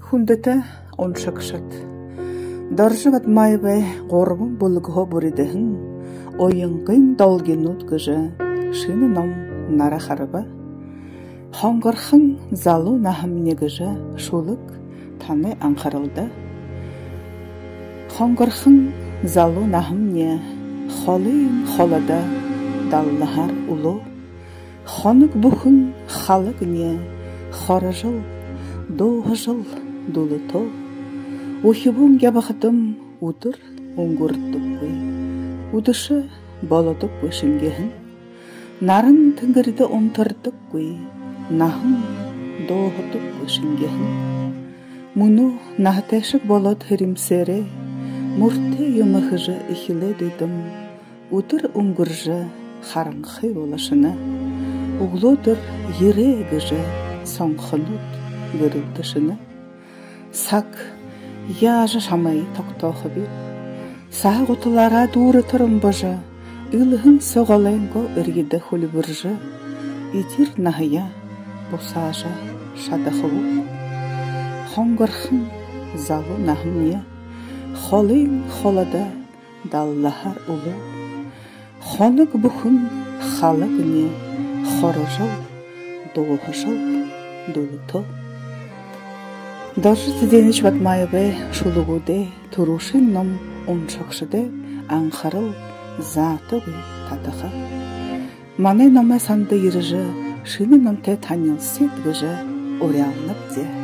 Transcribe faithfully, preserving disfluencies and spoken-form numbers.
Хүндэтэ уншагшад, Доржо Бадмаевай гурбан бүлэгһөө бүридэһэн «Уянгын долгинууд» гэжэ шэнэ ном нара хараба. «Хонгорхон залуу наһамни» гэжэ шүлэг танай анхаралда. Хонгорхон залуу наһамни холын холодо даллаһаар үлөө. Хоног бүхэн халагни хорожол, дууһажал дүлэтөө. Үхибүүн ябахадам үдэр үнгэрдэггүй, үдэшэ болодоггүй шэнгеһэн. Наран тэнгэридэ унтардаггүй, наһан дууһадаггүй шэнгеһэн. Мүнөө наһатайшаг болоод, хэрэмсээрээ мүртэй юумэ хэжэ эхилээд үдэн үдэр үнгэржэ харанхы болошоно. Үглөөдэр ерээ гэжэ сонхонууд гэрэлтэшэнэ. Саг яажа шамайе тогтоохобиб? Саһа гуталаараа дүүрэтэр омбожо, элһэн соголойнгоо эрьедэ хүльбэржэ, эдир наһаяа бусаажа шадахагүйб. Хонгорхон залуу наһамни холын холодо даллаһаар үлөө. Хоног бүхэн халагни хорожол, дууһажал дүлэтөө. Доржо Цыденович Бадмаевай шүлэгүүдэй түрүүшын ном уншагшадай анхарал заатагүй татаха. Манай номой санда ерэжэ, шэнэ номтой танилсыт гэжэ уряалнабди.